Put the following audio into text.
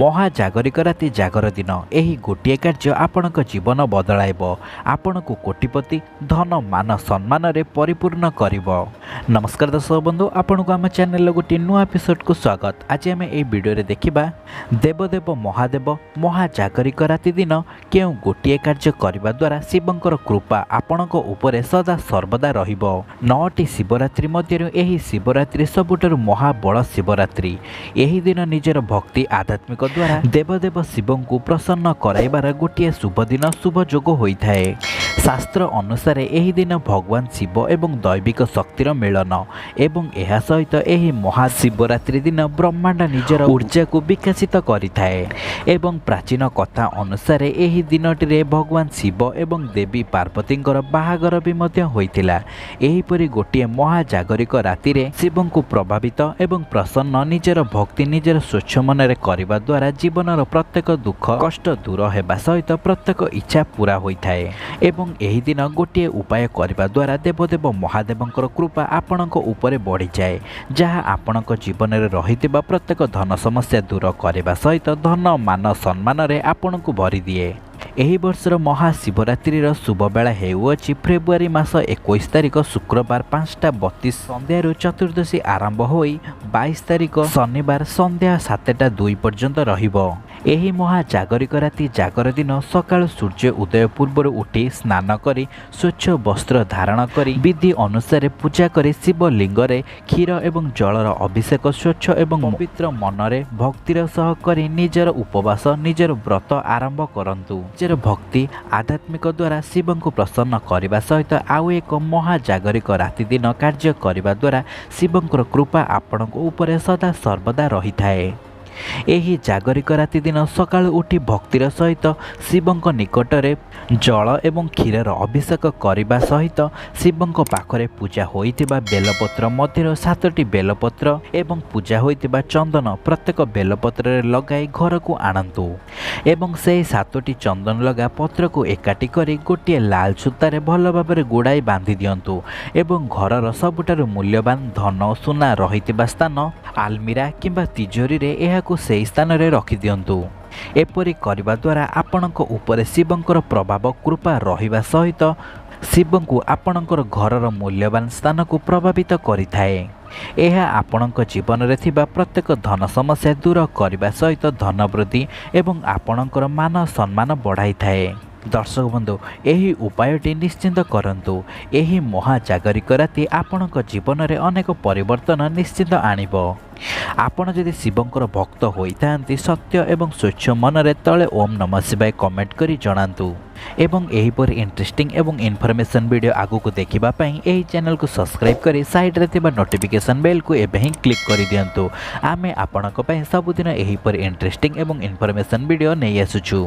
ମହାଜାଗରିକ ରାତି ଜାଗର ଦିନ ଏହି ଗୋଟିଏ କାର୍ଯ୍ୟ ଆପଣଙ୍କ ଜୀବନ ବଦଳାଇବ, ଆପଣଙ୍କୁ କୋଟିପତି, ଧନ, ମାନ, ସମ୍ମାନରେ ପରିପୂର୍ଣ୍ଣ କରିବ। ନମସ୍କାର ଦର୍ଶକ ବନ୍ଧୁ, ଆପଣଙ୍କୁ ଆମ ଚ୍ୟାନେଲର ଗୋଟିଏ ନୂଆ ଏପିସୋଡ଼କୁ ସ୍ୱାଗତ। ଆଜି ଆମେ ଏହି ଭିଡ଼ିଓରେ ଦେଖିବା ଦେବଦେବ ମହାଦେବ ମହାଜାଗରିକ ରାତି ଦିନ କେଉଁ ଗୋଟିଏ କାର୍ଯ୍ୟ କରିବା ଦ୍ୱାରା ଶିବଙ୍କର କୃପା ଆପଣଙ୍କ ଉପରେ ସଦା ସର୍ବଦା ରହିବ। 9ଟି ଶିବରାତ୍ରି ମଧ୍ୟରୁ ଏହି ଶିବରାତ୍ରି ସବୁଠାରୁ ମହାବଳ ଶିବରାତ୍ରି। ଏହି ଦିନ ନିଜର ଭକ୍ତି ଆଧ୍ୟାତ୍ମିକ ଦ୍ୱାରା ଦେବଦେବ ଶିବଙ୍କୁ ପ୍ରସନ୍ନ କରାଇବାର ଗୋଟିଏ ଶୁଭ ଦିନ, ଶୁଭ ଯୋଗ ହୋଇଥାଏ। ଶାସ୍ତ୍ର ଅନୁସାରେ ଏହି ଦିନ ଭଗବାନ ଶିବ ଏବଂ ଦୈବିକ ଶକ୍ତିର ମିଳନ ଏବଂ ଏହା ସହିତ ଏହି ମହାଶିବରାତ୍ରି ଦିନ ବ୍ରହ୍ମାଣ୍ଡ ନିଜର ଉର୍ଜାକୁ ବିକଶିତ କରିଥାଏ ଏବଂ ପ୍ରାଚୀନ କଥା ଅନୁସାରେ ଏହି ଦିନଟିରେ ଭଗବାନ ଶିବ ଏବଂ ଦେବୀ ପାର୍ବତୀଙ୍କର ବାହାଘର ବି ମଧ୍ୟ ହୋଇଥିଲା। ଏହିପରି ଗୋଟିଏ ମହାଜାଗରିକ ରାତିରେ ଶିବଙ୍କୁ ପ୍ରଭାବିତ ଏବଂ ପ୍ରସନ୍ନ ନିଜର ଭକ୍ତି ନିଜର ସ୍ୱଚ୍ଛ ମନରେ କରିବା ଦ୍ୱାରା ଜୀବନର ପ୍ରତ୍ୟେକ ଦୁଃଖ କଷ୍ଟ ଦୂର ହେବା ସହିତ ପ୍ରତ୍ୟେକ ଇଚ୍ଛା ପୂରା ହୋଇଥାଏ ଏବଂ ଏହି ଦିନ ଗୋଟିଏ ଉପାୟ କରିବା ଦ୍ୱାରା ଦେବଦେବ ମହାଦେବଙ୍କର କୃପା ଆପଣଙ୍କ ଉପରେ ବଢ଼ିଯାଏ, ଯାହା ଆପଣଙ୍କ ଜୀବନରେ ରହିଥିବା ପ୍ରତ୍ୟେକ ଧନ ସମସ୍ୟା ଦୂର କରିବା ସହିତ ଧନ, ମାନ, ସମ୍ମାନରେ ଆପଣଙ୍କୁ ଭରିଦିଏ। ଏହି ବର୍ଷର ମହାଶିବରାତ୍ରିର ଶୁଭବେଳା ହେଉଅଛି ଫେବୃଆରୀ ମାସ 21 ତାରିଖ ଶୁକ୍ରବାର 5:32 ସନ୍ଧ୍ୟାରୁ ଚତୁର୍ଦ୍ଦଶୀ ଆରମ୍ଭ ହୋଇ 22 ତାରିଖ ଶନିବାର ସନ୍ଧ୍ୟା 7:02 ପର୍ଯ୍ୟନ୍ତ ରହିବ। ଏହି ମହାଜାଗରିକ ରାତି ଜାଗର ଦିନ ସକାଳୁ ସୂର୍ଯ୍ୟ ଉଦୟ ପୂର୍ବରୁ ଉଠି ସ୍ନାନ କରି ସ୍ୱଚ୍ଛ ବସ୍ତ୍ର ଧାରଣ କରି ବିଧି ଅନୁସାରେ ପୂଜା କରି ଶିବଲିଙ୍ଗରେ କ୍ଷୀର ଏବଂ ଜଳର ଅଭିଷେକ ସ୍ୱଚ୍ଛ ଏବଂ ପବିତ୍ର ମନରେ ଭକ୍ତିର ସହ କରି ନିଜର ଉପବାସ, ନିଜର ବ୍ରତ ଆରମ୍ଭ କରନ୍ତୁ। ନିଜର ଭକ୍ତି ଆଧ୍ୟାତ୍ମିକ ଦ୍ୱାରା ଶିବଙ୍କୁ ପ୍ରସନ୍ନ କରିବା ସହିତ ଆଉ ଏକ ମହାଜାଗରିକ ରାତି ଦିନ କାର୍ଯ୍ୟ କରିବା ଦ୍ୱାରା ଶିବଙ୍କର କୃପା ଆପଣଙ୍କ ଉପରେ ସଦା ସର୍ବଦା ରହିଥାଏ। ଏହି ଜାଗରିକ ରାତି ଦିନ ସକାଳୁ ଉଠି ଭକ୍ତିର ସହିତ ଶିବଙ୍କ ନିକଟରେ ଜଳ ଏବଂ କ୍ଷୀରର ଅଭିଷେକ କରିବା ସହିତ ଶିବଙ୍କ ପାଖରେ ପୂଜା ହୋଇଥିବା ବେଲପତ୍ର ମଧ୍ୟରୁ 7ଟି ବେଲପତ୍ର ଏବଂ ପୂଜା ହୋଇଥିବା ଚନ୍ଦନ ପ୍ରତ୍ୟେକ ବେଲପତ୍ରରେ ଲଗାଇ ଘରକୁ ଆଣନ୍ତୁ ଏବଂ ସେହି 7ଟି ଚନ୍ଦନ ଲଗା ପତ୍ରକୁ ଏକାଠି କରି ଗୋଟିଏ ଲାଲ ସୂତାରେ ଭଲ ଭାବରେ ଗୁଡ଼ାଇ ବାନ୍ଧି ଦିଅନ୍ତୁ ଏବଂ ଘରର ସବୁଠାରୁ ମୂଲ୍ୟବାନ ଧନ ସୁନା ରହିଥିବା ସ୍ଥାନ ଆଲମିରା କିମ୍ବା ତିଜୋରିରେ ଏହାକୁ ସେହି ସ୍ଥାନରେ ରଖିଦିଅନ୍ତୁ। ଏପରି କରିବା ଦ୍ୱାରା ଆପଣଙ୍କ ଉପରେ ଶିବଙ୍କର ପ୍ରଭାବ କୃପା ରହିବା ସହିତ ଶିବଙ୍କୁ ଆପଣଙ୍କର ଘରର ମୂଲ୍ୟବାନ ସ୍ଥାନକୁ ପ୍ରଭାବିତ କରିଥାଏ। ଏହା ଆପଣଙ୍କ ଜୀବନରେ ଥିବା ପ୍ରତ୍ୟେକ ଧନ ସମସ୍ୟା ଦୂର କରିବା ସହିତ ଧନ ବୃଦ୍ଧି ଏବଂ ଆପଣଙ୍କର ମାନ ସମ୍ମାନ ବଢ଼ାଇଥାଏ। ଦର୍ଶକ ବନ୍ଧୁ, ଏହି ଉପାୟଟି ନିଶ୍ଚିନ୍ତ କରନ୍ତୁ। ଏହି ମହାଜାଗରିକ ରାତି ଆପଣଙ୍କ ଜୀବନରେ ଅନେକ ପରିବର୍ତ୍ତନ ନିଶ୍ଚିନ୍ତ ଆଣିବ। ଆପଣ ଯଦି ଶିବଙ୍କର ଭକ୍ତ ହୋଇଥାନ୍ତି, ସତ୍ୟ ଏବଂ ସ୍ୱଚ୍ଛ ମନରେ ତଳେ ଓମ୍ ନମଃ ଶିବାୟ କମେଣ୍ଟ କରି ଜଣାନ୍ତୁ ଏବଂ ଏହିପରି ଇଣ୍ଟରେଷ୍ଟିଂ ଏବଂ ଇନଫର୍ମେସନ୍ ଭିଡ଼ିଓ ଆଗକୁ ଦେଖିବା ପାଇଁ ଏହି ଚ୍ୟାନେଲକୁ ସବସ୍କ୍ରାଇବ୍ କରି ସାଇଡ଼୍ରେ ଥିବା ନୋଟିଫିକେସନ୍ ବେଲ୍କୁ ଏବେ ହିଁ କ୍ଲିକ୍ କରିଦିଅନ୍ତୁ। ଆମେ ଆପଣଙ୍କ ପାଇଁ ସବୁଦିନ ଏହିପରି ଇଣ୍ଟରେଷ୍ଟିଂ ଏବଂ ଇନଫର୍ମେସନ୍ ଭିଡ଼ିଓ ନେଇ ଆସୁଛୁ।